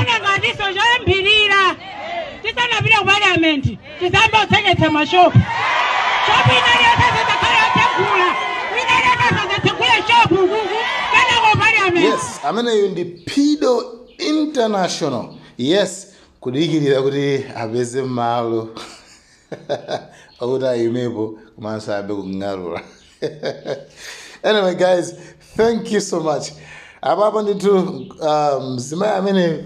Ndikuona ngatiso choyambirira tisanapite ku parliament tizambe kutseketsa mashopu. Shopu ina iliyonse sadzakhale yotsegula. Ina iliyonse sadzatsegule shopu ukuku kenako parliament. Yes, ameneyu ndi Pido International. Yes, kudikirira kuti apeze malo okuti ayimepo komanso ayambe kung'alula. Anyway guys, thank you so much. Apapa ndithu mzimayi amene,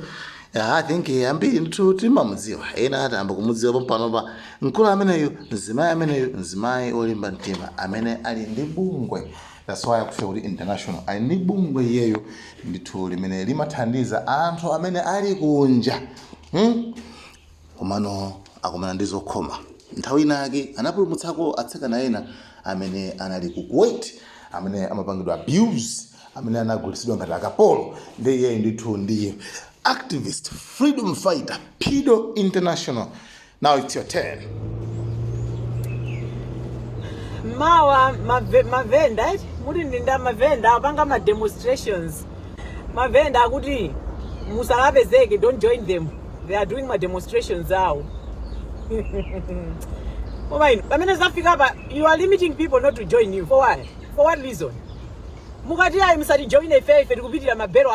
I think ambiri ndithu timamudziwa, ena atayamba kumudziwa pompanopa. Mkulu ameneyu, mzimayi ameneyu, mzimayi olimba mtima amene ali ndi bungwe. That's why akufika kuti international. Ali ndi bungwe iyeyo ndithu limene limathandiza anthu amene ali kunja, Komano akumana ndi zokhoma. Nthawi inayake anapulumutsako atsikana ena amene anali ku Kuwait, amene amapangidwa abuse, amene anagulitsidwa ngati akapolo. Ndi iyeyo ndithu ndi activist, freedom fighter, Pido International. Now it's your turn. Mawa mavenda eti muti ndinda mavenda apanga ma demonstrations. Mavenda akuti musalapezeke, don't join them, they are doing ma demonstrations awo. Koma inu, pamene zafika pa, you are limiting people not to join you for what? For what reason? Mukati ayi, musati join ife, ife tikupitira mabelo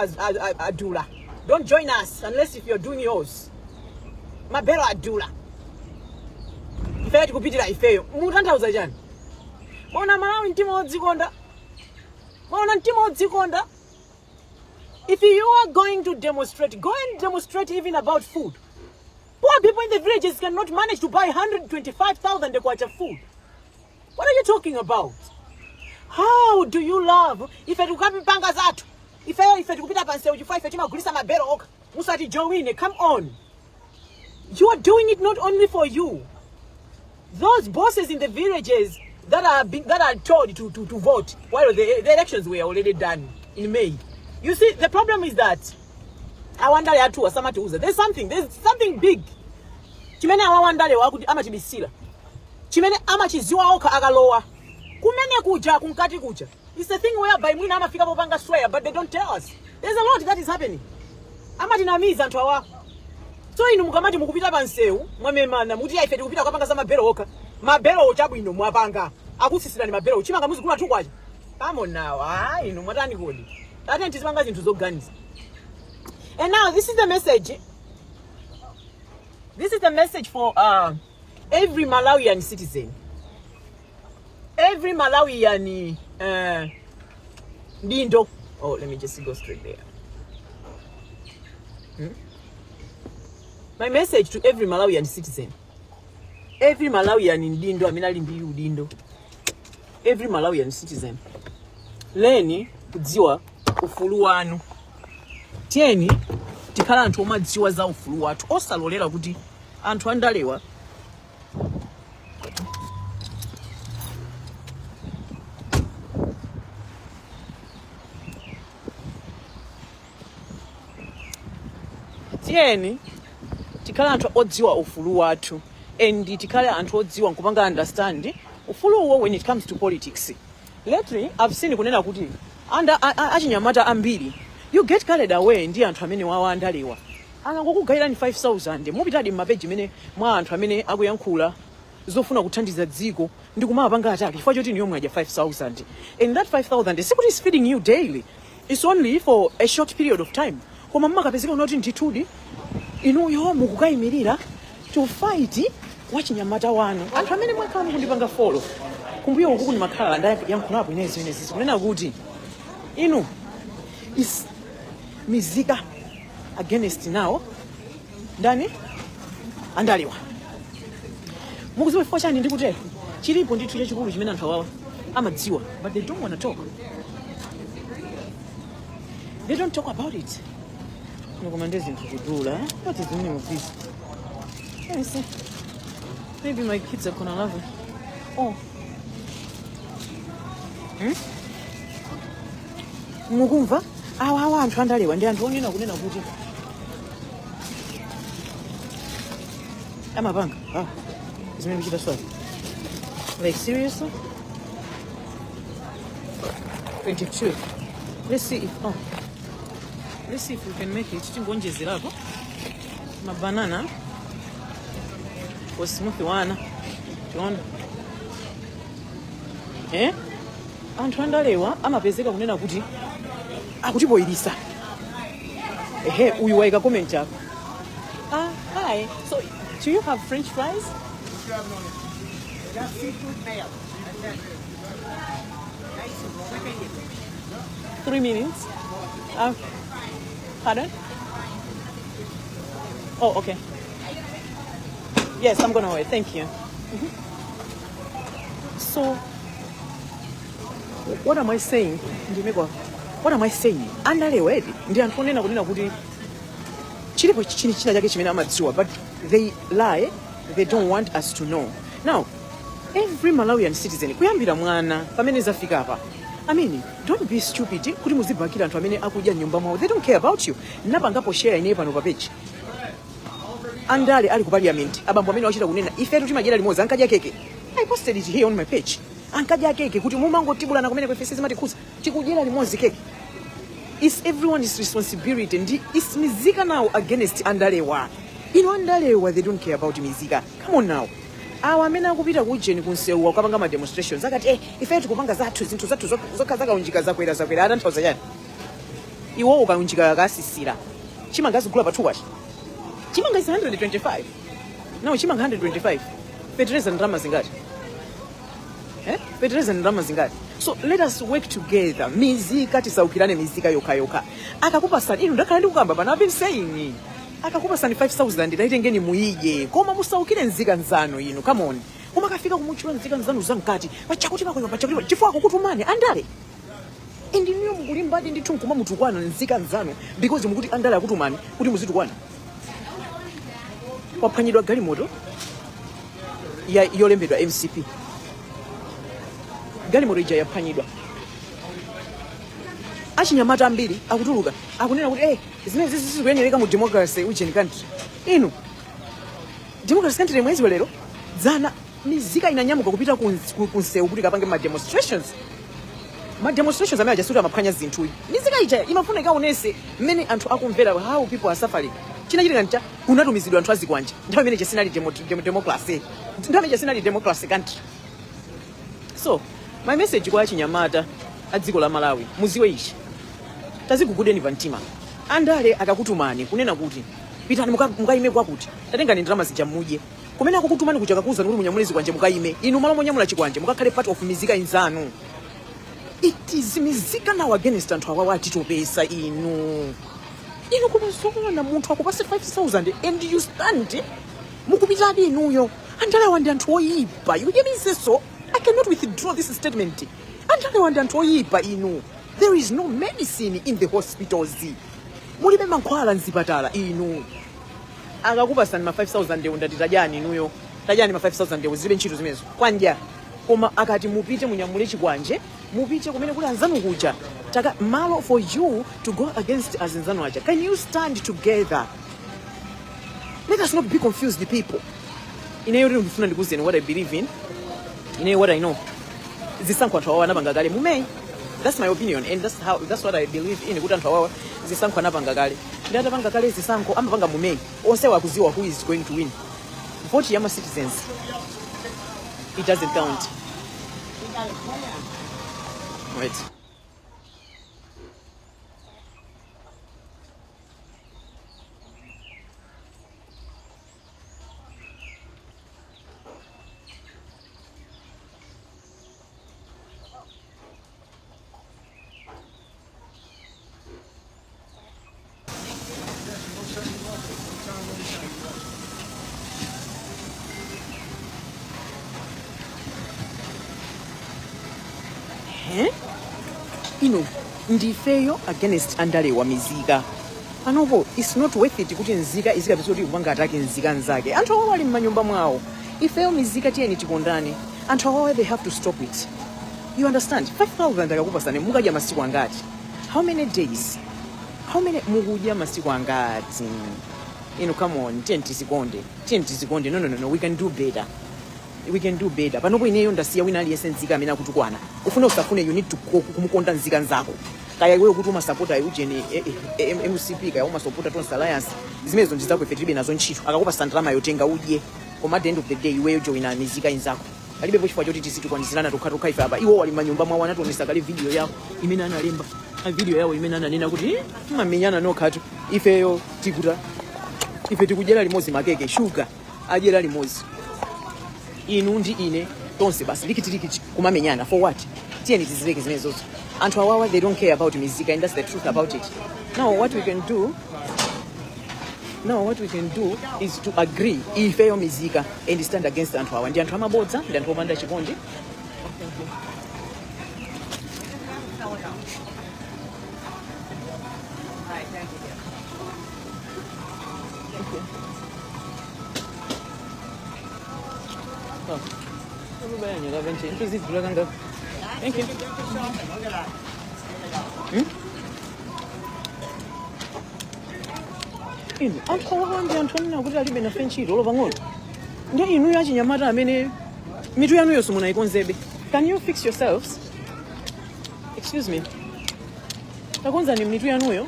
adula. Don't join us unless if you're doing yours. Mabelo adula, ife tikupitira ifeyo. Mutanthauza chani? Mwaona Malawi, mtima wodzikonda? Mwaona mtima wodzikonda? If you are going to demonstrate, go and demonstrate even about food. Poor people in the villages cannot manage to buy 125,000 kwacha food. What are you talking about? How do you love? Ife tikukapanga zathu ifeyo, ife tikupita pansewu chifukwa ife timagulisa mabelo okha, musati join. Come on, you are doing it not only for you. Those bosses in the villages that are told to vote while the elections were already done in May. You see, the problem is that awandale athu asamatiuza. There's something big chimene awawandale wakuti amatibisira, chimene amachiziwa okha akalowa kumene kuja kunkati kuja. It's a thing whereby mwina amafika popanga swear, but they don't tell us. There's a lot that is happening. Amatinamiza anthu awa. So inu mukamati mukupita pa msewu, mwamemana mukuti ife tikupita kukapanga za mabelo okha. Mabelo chabwino, mwapanga, akusisirani mabelo, chimanga muzigula 2 kwacha. Come on now. Ah, inu mwatani kodi? Ate tizipanga zinthu zoganiza. And now this is the message. This is the message for every Malawian citizen, every Malawian dindo. Oh, let me just go straight there. My message to every Malawian citizen, every Malawian mdindo amene ali ndi udindo, every Malawian citizen, learn kudziwa ufulu wanu. Tiyeni tikhala anthu omadziwa za ufulu wathu, osalolera kuti anthu andalewa. Tiyeni tikhale anthu odziwa ufulu wathu and tikhale anthu odziwa nkupanga understand ufuluwo when it comes to politics. Lately I've seen kunena kuti achinyamata ambiri, you get carried away ndi anthu amene wawa andalewa. Akangokugayirani 5000, mupitadi mmapeji mene mwa anthu amene akuyankhula zofuna kuthandiza dziko ndi kumapanga attack chifukwa choti niyo mwadya 5000. And that 5000 sikuti is feeding you daily, it's only for a short period of time. Koma mmakapezeka unoti ndithudi inuyo mukukayimirira to fight wachinyamata wanu. Anthu amene mwakhala mukundipanga follow kumbuyo uku, ndimakhala ndayankhulapo ine zimenezi kunena kuti inu is mizika against now ndani andaliwa. Mukudziwa chifukwa chani ndikutero? Chilipo ndithu chachikulu chimene anthu awawa amadziwa, but they don't wanna talk. They don't talk about it. Koma ndi zinthu kudula. What is the meaning of this? Let me see. Maybe my kids are gonna love it. Oh. Mukumva, awa awa anthu andalewa ndi anthu onena kunena kuti amapanga zimene kuchita swali. Like, seriously? 22. Let's see if, oh. Let's see if we can make it. Tingonjezerako mabanana for smoothie wana tiona, eh? Anthu andalewa amapezeka kunena kuti akutipoyirisa. Ehe, uyu waika comment apa. Ah, hi. So do you have French fries? Just seafood mayo. That's it. Nice and quick and easy. 3 minutes. Pardon? Oh, okay. Yes, I'm gonna wait. Thank you. So, what am I saying? Ndimekwa. What am I saying? Andalewa eti ndi anthu onena kunena kuti chilipo chini china chake chimene amadziwa, but they lie. They don't want us to know. Now, every Malawian citizen, kuyambira mwana, pamene zafika apa, I mean, don't be stupid kuti muzibakira anthu amene akudya mnyumba mwawo. They don't care about you. Napangapo share ine pano pa page, andale ali ku parliament, abambo amene wachita kunena, "Ifetu timadyera limodzi." Ankadya keke. I posted it here on my page. Ankadya keke kuti mumangotibulana kumene ife sizimatikhuza, tikudyera limodzi keke. It's everyone's responsibility. Ndi it's mizika now against andalewa. Ino andalewa, they don't care about mizika. Come on now. Awa amene akupita ku ujeni, kunsewu, akapanga ma demonstrations, akati, "Eh, ife tikupanga zathu, zinthu zathu zokha zakaunjika zakwera zakwera." Atanthauza chani iwo? Ukaunjika akasisira chimanga azigula pa 2 kwacha. Chimanga is 125 now. Chimanga 125, fertilizer ndalama zingati? Eh? Fertilizer ndalama zingati? So let us work together. Mizika, tisaukirane mizika yokhayokha. Akakupasani inu, ndakhala ndikukamba pano, I've been saying, akakupasani 5000, taitengeni muyidye, koma musaukire nzika nzanu inu. Come on. Koma akafika kumutchula nzika nzanu zamkati pachakuti pakoyo pachakuti chifukwa akukutumani andale, and inuyo mukulimbadi ndithu nkuma mutukwana nzika nzanu because mukuti andale akutumani kuti muzitukwana. Kwaphwanyidwa galimoto ya yolembedwa MCP. Galimoto ija yaphwanyidwa. Achinyamata ambiri akutuluka, akunena kuti, "Eh, zimene zizi sizikuyenereka mu democracy ujeni country." Inu, democracy country mwezi lero dzana mizika inanyamuka kupita kunsewu kuti kapange ma demonstrations. Ma demonstrations amene ajasuti amaphwanya zinthu. Mizika ija imafuna ikaonese mmene anthu akumvera, how people are suffering. Chinachitika ncha kunatumizidwa anthu azikwanje. Nthawi imene chisinali democracy, nthawi imene chisinali democracy country. So my message kwa achinyamata a dziko la Malawi, muziwe ichi, tazigugudeni pa mtima. Andale akakutumani kunena kuti pitani mukayime kwakuti, tatengani ndalama zija mudye. Kumene akukutumani kuja kakuwuzani kuti munyamule zikwanje mukayime, inu malo monyamula chikwanje mukakhale part of mizika inzanu. It is mizika now against anthu awawa. Atitopesa inu. Inu, koma zoona munthu akupase 5000 and you stand mukupitadi inuyo? Andalewa ndi anthu oyipa. You hear me say so? I cannot withdraw this statement. Andalewa ndi anthu oyipa inu. There is no medicine in the hospitals. Mulibe mankhwala mzipatala inu. Akakupasani ma 5000 ewu, ndati tadyani inuyo, tadyani ma 5000 ewu, zilibe ntchito zimenezo kwanja. Koma akati mupite munyamule chikwanje, mupite kumene kuli anzanu kuja, taka malo for you to go against azinzanu aja, can you stand together? Let us not be confused people. Ineyo lero ndifuna ndikuuzeni what I believe in. Ineyo, what I know, zisankho anthu awawa anapanga kale mu May. That's my opinion and that's what I believe in, kuti anthu awawa zisankho anapanga kale. Ndi atapanga kale zisankho, amapanga mu May, onsewa akuziwa who is going to win. Vote ya ma citizens, it doesn't count. Wait. Eh? Ino ndifeyo against andalewa. Mizika panopo, it's not worth it kuti nzika izikapeza kuti kupanga attack nzika nzake. Anthu awawa ali m'manyumba mwawo. Ifeyo mizika, tiyeni tikondane. Anthu awawa, they have to stop it. You understand? 5000 akakupasani, mukadya masiku angati? How many days? How many? Mukudya masiku angati inu? Come on, tiyeni tizikonde, tiyeni tizikonde. No, no, no, no, we can do better, we can do better. Panopo ineyo ndasiya wina aliyense nzika amene akutukwana, ufune usafune, you need to kumukonda nzika nzako. Kaya iweyo kuti umasapota ujeni MCP, kaya umasapota Tonse Alliance, zimenezo ndi zako, ife tilibe nazo ntchito. Akakupasa ndalama yotenga udye, koma at the end of the day iweyo joina mizika inzako. Palibepo chifukwa choti tizitukwanizirana tokhatokha ife apa. Iwo wali manyumba mwawo, anationesa kale video yawo imene analemba, a video yawo imene ananena kuti, "Eh, mamenyana nokhatu, ifeyo tikuta ife tikudyera limodzi makeke, shuga adyera limodzi, inu ndi ine tonse basi likitilikiti kumamenyana for what?" Tiyeni tizileke zimenezozo. Anthu awawa, they don't care about mizika, and that's the truth about it. Now what we can do is to agree ifeyo mizika and stand against anthu awa. Ndi anthu amabodza, ndi anthu opanda chikondi. Thank you. Oh. Thank you. Inu anthu awawa ndi anthu onena kuti alibe nafe ntchito olo pang'ono. Ndi inuyo achinyamata amene mitu yanuyo simunayikonzebe, can you fix yourselves? Excuse me, takonzani mitu yanuyo.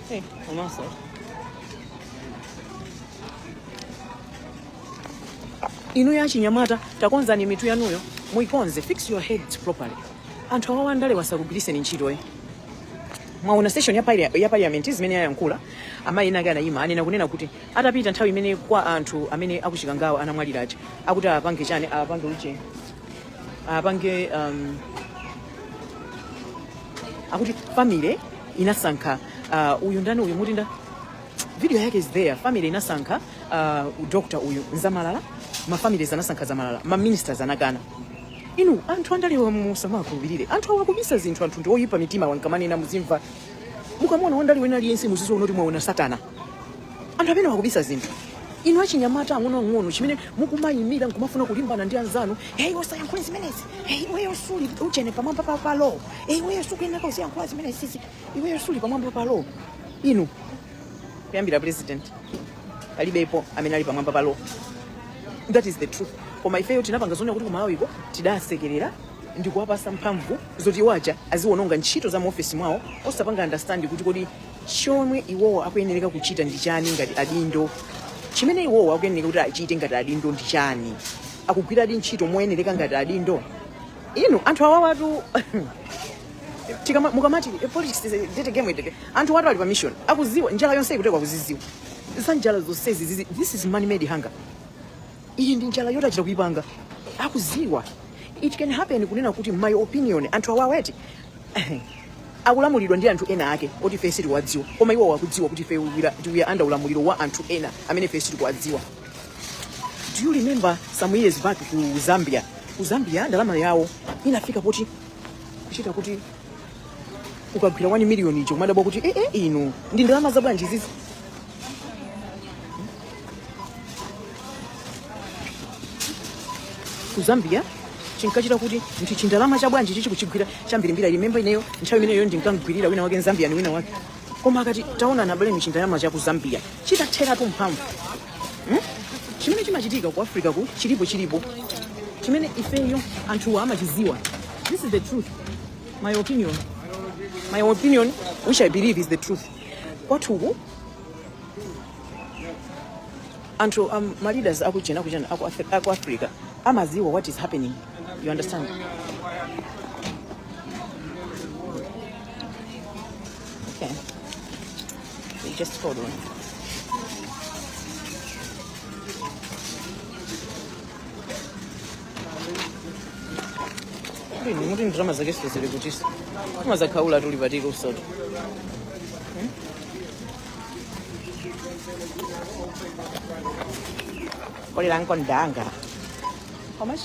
Hey, Omasa. Inuyo achinyamata, takonzani mitu yanuyo, muikonze, fix your heads properly. Anthu awawa ndale wasakugwiriseni ntchito, eh. Mwaona session ya parliament zimene ayankhula amayi ena ake anayima anena kunena kuti atapita nthawi imene kwa anthu amene akuchikangawa anamwaliracha, akuti apange chani, apange uche, apange akuti family inasankha uyu ndani uyu mutinda, video yake is there. Family inasankha doctor uyu Nzamalala, ma families anasankha Zamalala, ma ministers anakana. Inu anthu andalewa musamakhulupirire, anthu awa akubisa zinthu, anthu ndi oyipa mitima. Wankamanena muzimva, mukamona wandale wena aliyense muzizoona kuti mwaona satana. Anthu amene wakubisa zinthu. Inu achinyamata ang'onoang'ono chimene mukumayimira nkumafuna kulimbana ndi anzanu, "Hey, usayankhule zimenezi. Hey, iweyo suli uchene pamwamba pa palo. Hey, iweyo sukuyeneka uziyankhula zimenezi sisi, iweyo suli pamwamba palo." Inu, kuyambira president, palibepo amene ali pamwamba palo. That is the truth. Koma ifeyo tinapanga zoona kuti kumalawiko tidasekerera ndi kuwapasa mphamvu zoti iwaja aziwononga ntchito za muofesi mwawo, osapanga understand kuti kodi chomwe iwowo akuyenereka kuchita ndi chani ngati adindo, chimene iwowo akuyenereka kuti achite ngati adindo ndi chani, akugwiradi ntchito moyenereka ngati adindo. Inu anthu awawatu mukamati politics is a dirty game, anthu watu ali pa mission, akuziwa njala yonse ikutekwa, kuziziwa za njala zonsezi this is man made hunger. Iyi ndi njala yotachita kuipanga, akuziwa. It can happen kunena kuti, my opinion, anthu awaweti akulamulidwa ndi anthu ena ake oti ife sitikuwadziwa, koma iwo akudziwa kuti ife we are under ulamuliro wa anthu ena amene ife sitikuwadziwa. Do you remember some years back ku Zambia? Ku Zambia ndalama yawo inafika poti kuchita kuti ukagwira 1 million icho kumadabwa kuti, eh, eh, inu ndi ndalama za bwanji zizi? Ku Zambia chinkachita kuti nti chindalama cha bwanji chichi kuchigwira chambirimbiri. Remember ineyo nthawi imeneyo ndinkangwirira wina wake Zambian wina wake, koma akati, "Taona nabale, chindalama cha ku Zambia chitatheratu mphamvu." Chimene chimachitika ku Africa ku chilipo, chilipo chimene ifeyo anthuwa amachiziwa. This is the truth, my opinion, my opinion which I believe is the truth. Kwathuku anthu ma leaders akuchena akuchena aku Africa amaziwa what is happening, you understand? Okay, we just hold on. Lini muti ndalama zake zili kutisa kumazakhaula tuli patiko usoto. Kolera nkondanga. How much?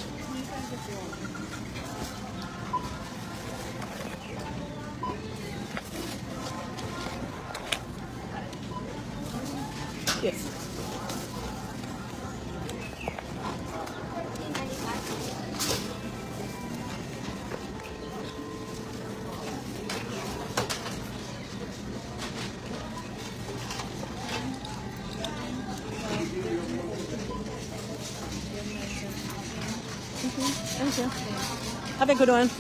Yes. Thank you. Have a good one.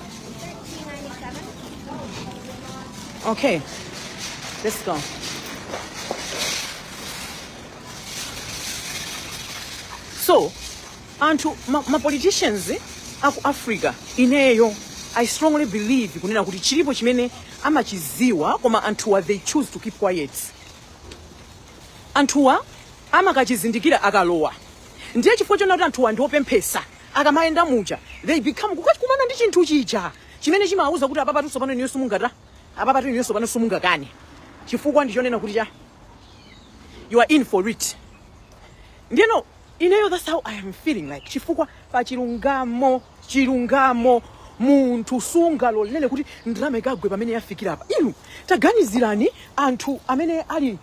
Okay, let's go. So anthu ma politicians aku Africa, ineyo I strongly believe kunena kuti chilipo chimene amachiziwa, koma anthuwa they choose to keep quiet. Anthuwa amakachizindikira akalowa. Ndiye chifukwa chonena kuti anthuwa ndi opemphesa, akamayenda muja they become kukakumana ndi chinthu chija chimene chimawauza kuti apapatu tsopano inuyo simungata, apapatu inuyo tsopano simungakane, chifukwa ndichonena kuti cha you are in for it. Ndiyeno ineyo that's how I am feeling like, chifukwa pa chilungamo, chilungamo munthu sungalolere kuti ndalama ikagwe pamene yafikira apa. Inu taganizirani anthu amene ali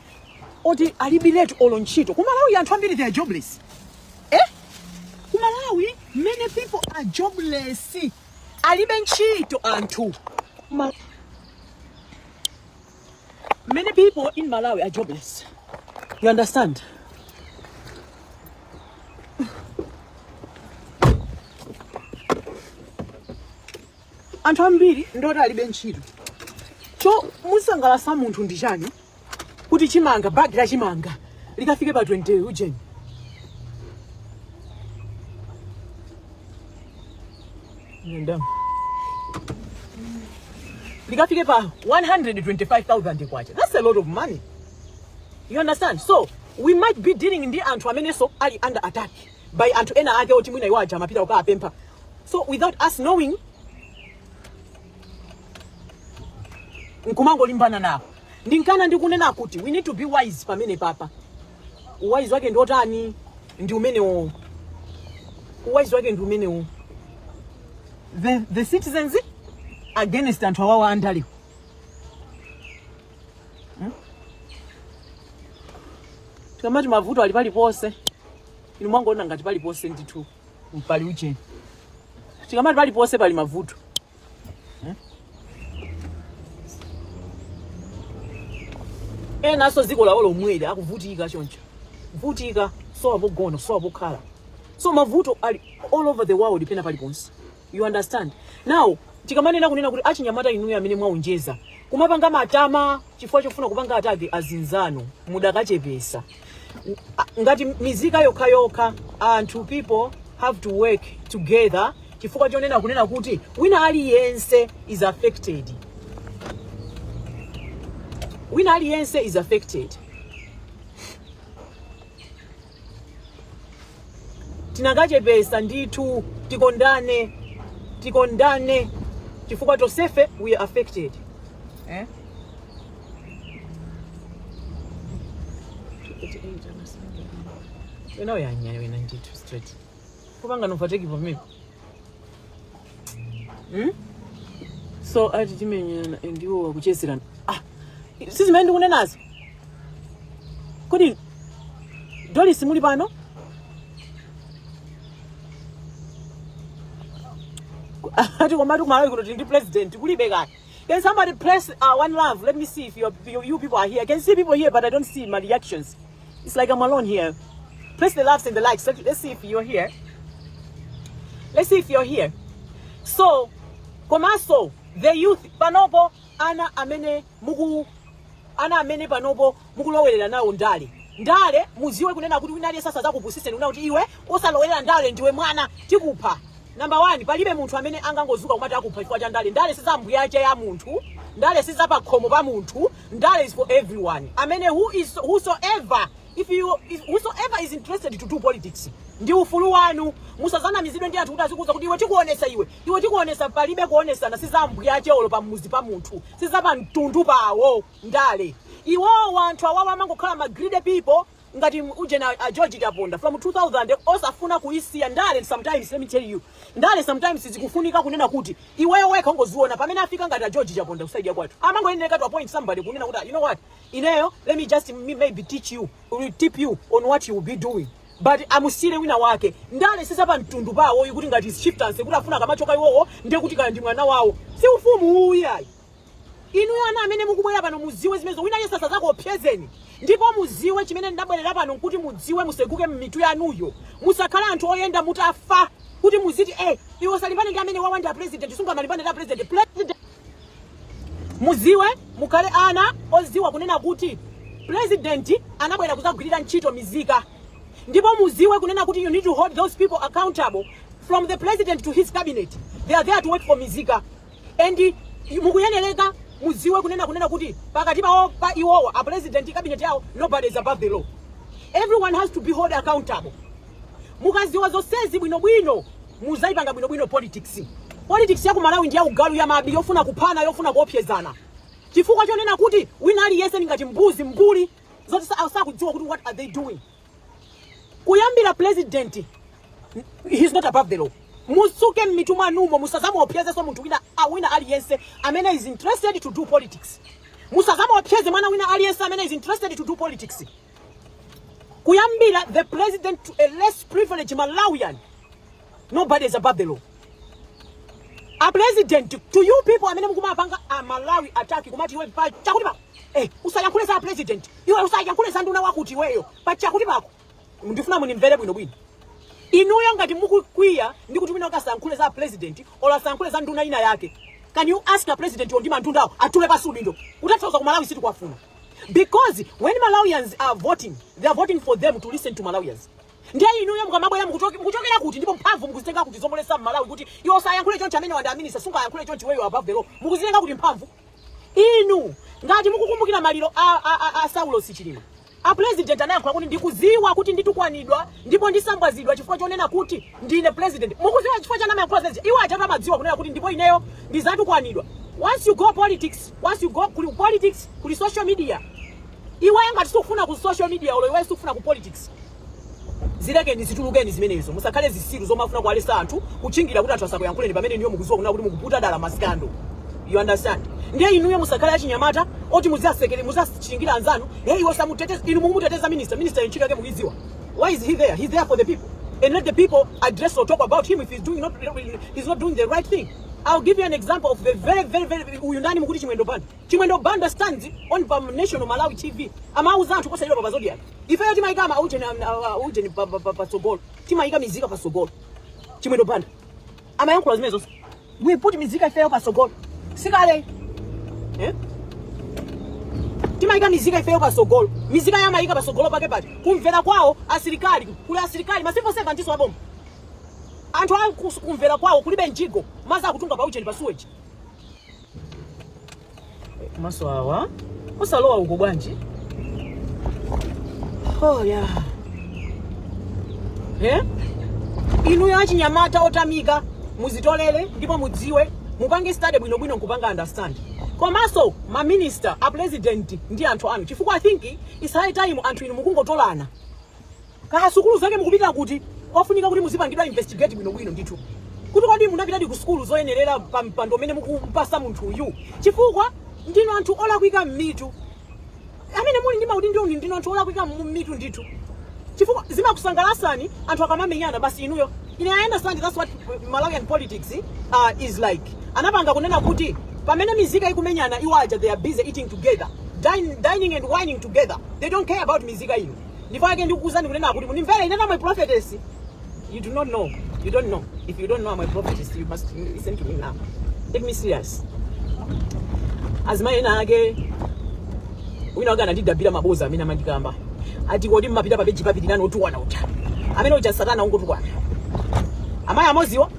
oti alibiretu olo ntchito. Ku Malawi anthu ambiri they are jobless, eh? Ku Malawi many people are jobless, alibe ntchito anthu. Many people in Malawi are jobless, you understand? Anthu ambiri ndoti alibe ntchito. Chomusangalatsa munthu ndi chani kuti chimanga, bagi la chimanga likafike pa 20 ujeni? Ndam. Likafike pa 125,000 kwacha. That's a lot of money, you understand? So we might be dealing ndi anthu amenenso ali under attack by anthu ena ake oti mwina iwo aja amapita kukapempha. So without us knowing, nkumangolimbana nawo. Ndinkana ndikunena kuti we need to be wise pamene papa. Uwise wake ndi otani? Ndi umenewo. Uwise wake ndi umenewo, the citizens against anthu awawa andalewo, Tikamati mavuto ali paliponse, inu mwangoona ngati paliponse ndithu pali ujeni. Tikamati paliponse pali mavuto, Enanso dziko lawo lomweli akuvutika choncho, vutika, sowa pogona, sowa pokhala. So mavuto ali all over the world, pena paliponse, you understand? Now tikamanena kunena kuti achinyamata inuyo amene mwaonjeza kumapanga matama chifukwa chofuna kupanga attack azinzanu, mudakachepesa. Ngati mizika yokhayokha anthu, people have to work together, chifukwa chonena kunena kuti wina aliyense is affected, wina aliyense is affected. Tinakachepesa ndithu, tikondane, tikondane, chifukwa tonsefe we are affected, eh? Wena uyanyanya wena ndithu straight kupanga novateki pamene, So ati timenyana ndiwo wakuchezerana. Ah, si zimene ndikunenazo? Kodi Doris muli pano? Ati komatu kumalawi kuno tili ndi president kulibe kaya. Can somebody press one love? Let me see if you people are here. I can see people here, but I don't see my reactions. It's like I'm alone here. Press the loves and the likes. Let's see if you're here. Let's see if you're here. So komanso the youth panopo, ana amene muku ana amene panopo mukulowerera nawo ndale, ndale, muziwe kunena kuti wina aliyense asazakupusiseni kunena kuti iwe osalowerera ndale, ndiwe mwana, tikupha. Number one, palibe munthu amene angangozuka kumati akupha chifukwa cha ndale. Ndale si mbuyache ya munthu, ndale si za pakhomo pa munthu. Ndale is for everyone. Amene who is whosoever if you if whosoever is interested to do politics, ndi ufulu wanu. Musazanamizidwe ndi anthu kuti azikuuza kuti iwe tikuonesa, iwe tikuonesa. Palibe kuonesana. Si za mbuyache olo pamuzi pa munthu, si za pa mtundu pawo ndale. Iwowo anthu awawa amangokhala ma greedy people ngati ujena a George Chaponda from 2000 osafuna kuisiya ndale. Sometimes, let me tell you, ndale sometimes zikufunika kunena kuti iweyo wekha ungoziona pamene afika. Ngati a George Chaponda ku side ya kwathu amangoyenera to appoint somebody kunena kuti, "You know what, ineyo let me just maybe teach you, will tip you on what you will be doing," but amusire wina wake. Ndale sizapa mtundu pawo kuti ngati chieftaincy kuti afuna akamachoka iwowo ndiye kuti kaya ndi mwana wawo. Si ufumu uwu iyayi. Inuyo ana amene mukubwera pano, muziwe zimenezo. Wina yense asazakuopsezeni, ndipo muziwe chimene ndabwerera pano nkuti mudziwe, museguke m'mitu yanuyo. Musakhale anthu oyenda mutafa. Kuti muziti, "Iwe usalimbane ndi amene wawanda president, sungamalimbane ndi president." President, muziwe, mukhale ana oziwa kunena kuti president anabwera kuzagwirira ntchito mizika, ndipo muziwe kunena kuti you need to hold those people accountable, from the president to his cabinet. They are there to work for mizika, and mukuyenereka muziwe kunena kuti pakati pawo, pa iwowa, a president, cabinet yawo, nobody is above the law. Everyone has to be held accountable. Mukaziwa zonsezi bwinobwino, muzayipanga bwinobwino politics. Politics ya ku Malawi ndi ya ugalu, ya mabi, yofuna kuphana, yofuna kuopsezana, chifukwa chonena kuti wina aliyense ni ngati mbuzi, mbuli zoti sakudziwa kuti what are they doing. Kuyambira president, he's not above the law. Musuke m'mitu mwanumo, musazamuopsezeso munthu wina, wina aliyense amene is interested to do politics. Musazamuopseze mwana wina aliyense amene is interested to do politics. Kuyambira the president to a less privileged Malawian, nobody is above the law. A president, to you people amene mukumapanga a Malawi attack, kumati, "Iwe, pa chakuti pako, usayankhule za president, iwe usayankhule za nduna wakuti, iweyo pa chakuti pako," ndifuna munimvere bwinobwino. Inuyo ngati mukukwiya ndi kuti wina akasayankhule za president or asayankhule za nduna ina yake, can you ask a president ndi mandundawo atule pasi udindo? Utathauza ku Malawi sitikuwafuna, because when Malawians are voting, they are voting for them to listen to Malawians. Ndiye inuyo mukamabwera, mukuchokera kuti? Ndipo mphamvu mukuzitenga kuti zomolesa Mmalawi kuti iwe usayankhule chonchi, amene wanda aminisa sungayankhule chonchi, iweyo above the law? Mukuzitenga kuti mphamvu inu? Ngati mukukumbukira maliro a Saulo Chilima, a president anayankhula kuti, "Ndikuziwa kuti nditukwanidwa ndipo ndisambwazidwa chifukwa chonena kuti ndine president." Mukuziwa chifukwa chani amayankhula zezi? Iwo achatu amadziwa kunena kuti ndipo ineyo ndizatukwanidwa. Once you go politics, once you go kuli politics, kuli social media. Iwe ngati sukufuna ku social media, olo iwe sukufuna ku politics, zilekeni, zitulukeni zimenezo. Musakhale zisilu zomafuna kuwalesa anthu, kutchingira kuti anthu asakuyankhuleni, pamene niyo mukuziwa kunena kuti mukuputa dala ma scandal. You understand? Ndiye inuyo musakhale achinyamata oti muziasekere, muzachingira anzanu, "Hey, iwe usamuteteza." Inu mukumuteteza minister. Minister ntchito yake mukuidziwa? Why is he there? He's there for the people, and let the people address or talk about him if he's not doing the right thing. I'll give you an example of the very very very, uyu ndani mukuti, Chimwendo Banda. Chimwendo Banda stands on pa National Malawi TV, amauza anthu posachedwa pa Zodiac, ifeyo timayika ma ujeni patsogolo, timayika mizika patsogolo. Chimwendo Banda amayankhula zimene zonse, "We put mizika ifeyo patsogolo." Sikale, eh? Timayika mizika ifeyo patsogolo. Mizika yamayika patsogolo pake pati? Kumvera kwawo asilikali, kuli asilikali ma civil servant iso aboma. Anthu a kumvera kwawo kulibe njigo, mazi akutunga pa ujeni, pa sewage. Maso awa usalowa uko bwanji? Oh yeah, eh? Inuyo achinyamata otamika, muzitolere ndipo mudziwe, mupange study bwinobwino nkupanga understand. Komanso ma minister, a president ndi anthu anu, chifukwa I think it's high time. Anthu inu mukungotolana kaya sukulu zake mukupita kuti, ofunika kuti muzipangidwa investigate bwinobwino ndithu, kuti kodi munapitadi ku sukulu zoyenerera pa mpando umene mukumpasa munthu uyu? Chifukwa ndinu anthu olakwika m'mitu. Amene muli ndi maudindo, ndinu anthu olakwika m'mitu ndithu, chifukwa zimakusangalasani anthu akamamenyana basi. Inuyo, ine I understand that's what Malawian politics is like. Anapanga kunena kuti pamene mizika ikumenyana, iwo aja they are busy eating together, dining and wining together. They don't care about mizika ino. Ndipo ake ndikukuuzani kunena kuti munimvere ine, I'm a prophetess. You do not know, you don't know. If you don't know I'm a prophetess, you must listen to me now. Take me serious. Azimayi ena ake, wina wake anandidabira maboza amene amandikamba, ati, "Kodi mmapita pa page papitirani otukwana uja, amene uja satana ungotukwana?" Amayi amoziwa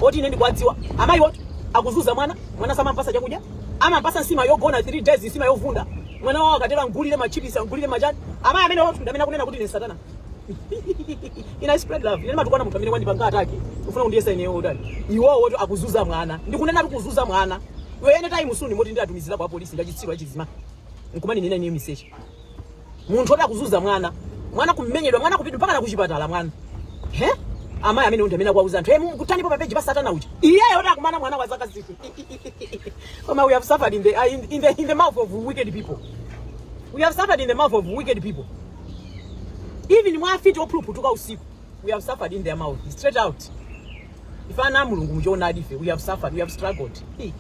oti ine ndikuwadziwa, amayi oti akuzuza mwana, mwana samampasa chakudya, amampasa nsima yogona 3 days, nsima yovunda. Mwana wawo akatera, ngulire machipisi, angulire machani. Amayi amene oti ndamene akunena kuti ine satana. Ine I spread love. Ine matukwana munthu amene wandipanga attack, ufuna kundiyesa ineyo utani? Iwowo oti akuzuza mwana, ndikunena kuti kuzuza mwana iwe ene time soon moti ndiatumizira kwa polisi. Ndachitsiru achizima nkumani nena niyo miseche. Munthu oti akuzuza mwana, mwana kumenyedwa, mwana kupita mpaka na kuchipatala mwana. He, amayi amene ndi amene akuwauza anthu, "Hey, kutanipo pa page pa satana uja." Iyeyo oti akumana mwana wa zaka 6. Koma we have suffered in the mouth of wicked people. We have suffered in the mouth of wicked people. Even mwafiti ophuluphutuka usiku, we have suffered in their mouth straight out. Ife ana a Mulungu muchoonadi, ife we have suffered, we have struggled. Hey.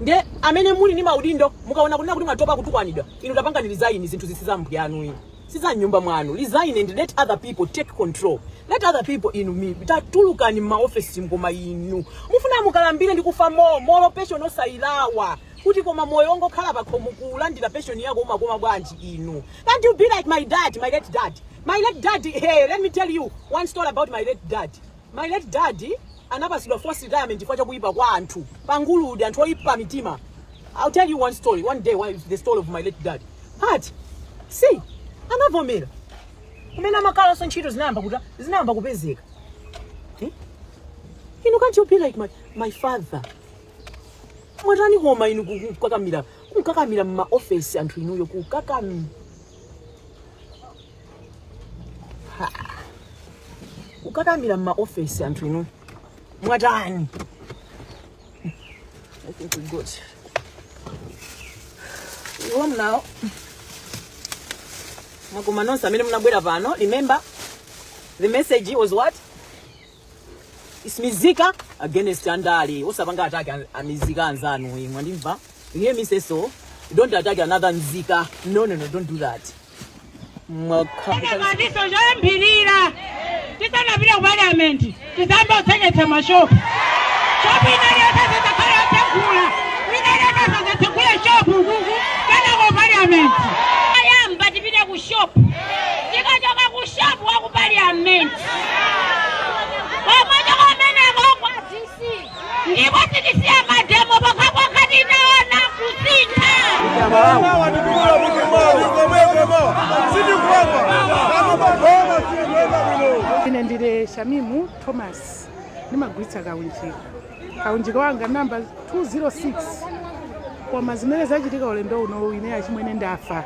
Ndiye amene muli ndi maudindo, mukaona kunena kuti mwatopa kutukwanidwa, inu tapangani resign, zinthu zisiza mbuyanu inu. Siza nyumba mwanu. Resign and let other people take control. Let other people inu mi tatulukani m'maofesi ngoma inu. Mufuna mukalambire ndi kufa mo molo pension osayilawa. Kuti koma moyo wongokhala pakhomo kulandira pension yako umakoma bwanji inu? Can't you be like my dad, my late dad? My late dad, hey, let me tell you one story about my late dad. My late dad anapasidwa forced retirement chifukwa chakuipa kwa anthu panguludi, anthu oipa mitima. I'll tell you one story one day, the story of my late dad. But see, anavomera kumene amakhalanso ntchito zinayamba kuti zinayamba kupezeka. Eh? Inu, can't you be like my father? Mwatani koma inu kukakamira kukakamira mmaofesi anthu inuyo kukakamira mmaofesi anthu inuyo mwatani? I think we good. We home now. Mwakoma nonse amene munabwera pano. Remember, the message was what? It's mizika against andale. Osapanga attack amizika anzanu. Imwe ndimva? You hear me say so? Don't attack another nzika. No, no, no, don't do that. Ngatiso choyambirira tisanapite ku parliament, tizambe kutseketsa mashopu. Shopu inaliyonse sadzakhale yotsegula, wina aliyonse sadzatsegule shopu kuku kenako parliament. Ayamba tipite ku shop, tikachoka ku shop wa ku parliament, komwe kumeneko kwa DC, ndipo sitisiya mademo pokhapokha tinaona kusintha. Ine ndine Shamimu Thomas, ndimagulitsa kaunjika. Kaunjika wanga namba 206. Koma zimene zachitika ulendo uno, ine achimwene ndafa,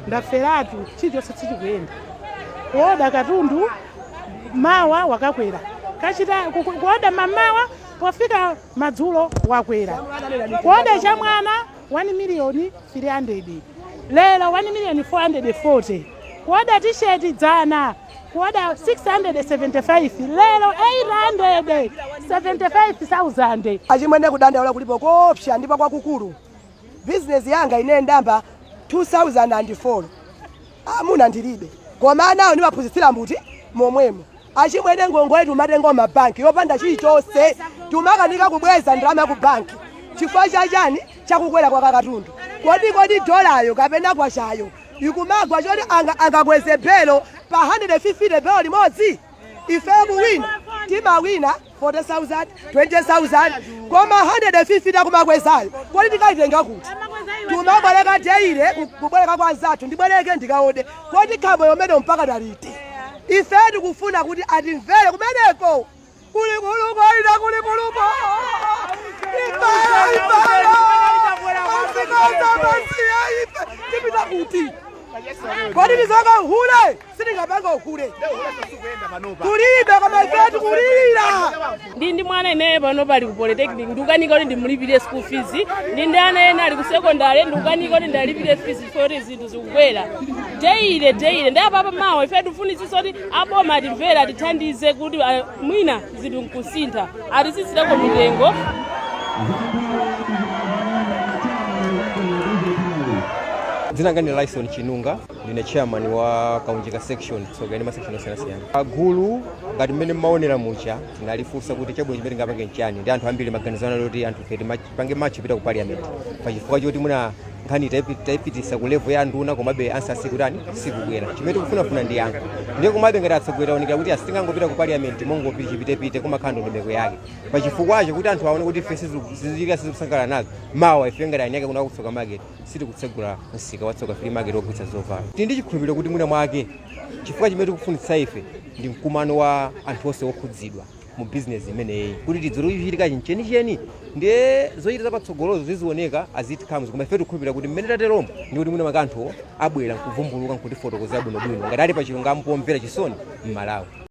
ndaferatu. Chilichonse sichikuyenda. Kuoda katundu mawa wakakwera, kachita kuoda mamawa, pofika madzulo wakwera. Kuoda cha mwana 1 miliyoni 300, lero 1 miliyoni 440. Kuoda t-shirt dzana kuoda 675, lero 875,000. Achimwene, kudandaula kulipo kopsa ndipo kwakukulu. Bizinesi yanga ine ndamba 2004, amuna ndilibe, koma anawo ndimaphunzitsira mbuti momwemo. Achimwene, ngongole timatenga mabanki yopanda chilichonse, timakanika kubweza ndalama ku banki. Chifukwa chachani? Chakukwera kwa katundu. Kodi dolayo kapena kwachayo ikumagwa choti angakweze belo pa 150 belo limodzi? Ife kuwina timawina 40,000, 20,000, koma 150 akumakwezayo kodi tikaitenga kuti? Tumabwereka daily, kubwereka kwa anzathu, ndibwereke ndikaode kodi khamo yomene mpaka talite. Ife tikufuna kuti atimvere kumeneko. Kulikuluko ina kulikuluko ifeyo ifeyo asikoza masiya ife tipita kuti? Kodi tizoka uhule? Sitingapanga uhule, kulibe, koma ife tikulira. Ndi mwana ineyo pano pali ku polytechnic, ndikukanika kuti ndimulipire school fees. Ndi ana ena ali ku secondary, ndikukanika kuti ndalipire fees chifukwa zinthu zikukwera daily daily. Ndi apapa mawa ife tifunitsitsa kuti aboma atimvere, atithandize kuti mwina zinthu nkusintha, atisisireko mitengo. Dzina langa ndi Lyson Chinunga, ndine chairman wa Kaunjika section, tsoka ndi ma section osiyanasiyana. Agulu ngati mmene mmaonera mucha, tinalifunsa kuti chabwino chimene tingapange nchani, ndi anthu ambiri maganizo anali kuti anthu ife tipange march kupita ku parliament, pachifukwa choti muna nkhani tayipitisa ku level ya nduna, komabe answer sikutani, sikubwera. Chimene tikufunafuna ndi yankho. Ndiye komabe ngati atsogoleri aonekera kuti asitingangopita ku parliament mongopita chipitepite, kumakhala ndondomeko yake. Pachifukwacho kuti anthu aone kuti ife sizichitika, sizikusangalala nazo, mawa ife ngati anyake kuno kutsoka market sitikutsegula msika wa Tsoka Flea Market wogulitsa zovala. Tili ndi chikhulupiriro kuti mwina mwake chifukwa chimene tikufunitsa ife ndi mkumano wa anthu onse okhudzidwa mu bizinesi imeneyi, kuti tidziwe chichitika chenicheni, ndiye zochita zapatsogolozo zizioneka as it comes. Koma ife tikukhulupirira kuti mmene tateromo ndi kuti mwina mwake anthuwo abwera nkuvumbuluka nkutifotokozera bwinobwino ngati ali pa chilungamo, pomvera chisoni m'Malawi.